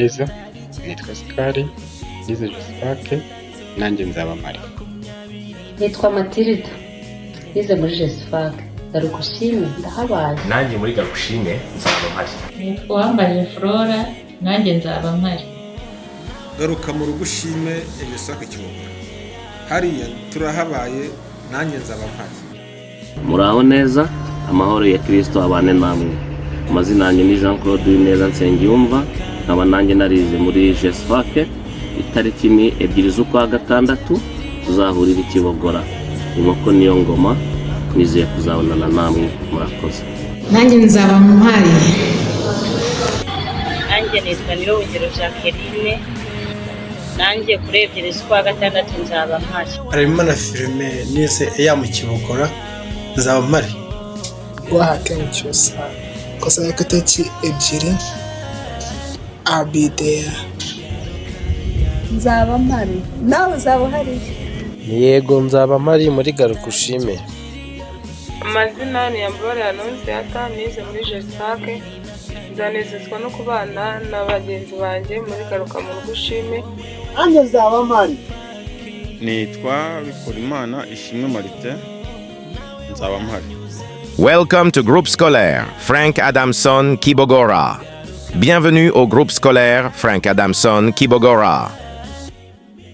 Neza, nitwa Sikari, nize Joseph, nanjye nzaba mpari. Nitwa Matilda, nize muri Jesifac. Garuka ushime, ndahabaye. Nanjye muri Garuka ushime nzaba mpari. Nitwa Uwambaje Flora, nanjye nzaba mpari. Garuka mu rugo ushime, EJSFAC Kibogora, hariya turahabaye, nanjye nzaba mpari. Muraho neza, amahoro ya Kirisito abane namwe. Amazina yanjye ni Jean Claude Uwineza Nsengiyumva, nkaba nanjye narize muri Jesifac. Itariki ni 2 z'ukwa gatandatu, tuzahurira i Kibogora. Inkoko niyo ngoma, nizeye kuzabonana namwe. Murakoze. Nanjye nzaba mpari. Nanjye nitwa Niyobuhungiro Jacqueline, nanjye kuri 2 z'ukwa gatandatu nzaba mpari. Harerimana Firime, nize EAR mu Kibogora, nzaba mpari. Wahake Cyusa kosa ku itariki 2 abidea. Nzaba mpari, nawe uzaba uhari? Yego, nzaba mpari muri Garuka ushime. Amazina ni Yambabare Anonsiyata, nize muri Jesifac. Nzanezezwa no kubana na bagenzi banjye muri Garuka mu rugo ushime. Nanjye nzaba mpari. Nitwa Bikorimana Ishimwe Marite, nzaba mpari. Welcome to Groupe Scolaire Frank Adamson Kibogora. Bienvenue au groupe scolaire Frank Adamson Kibogora.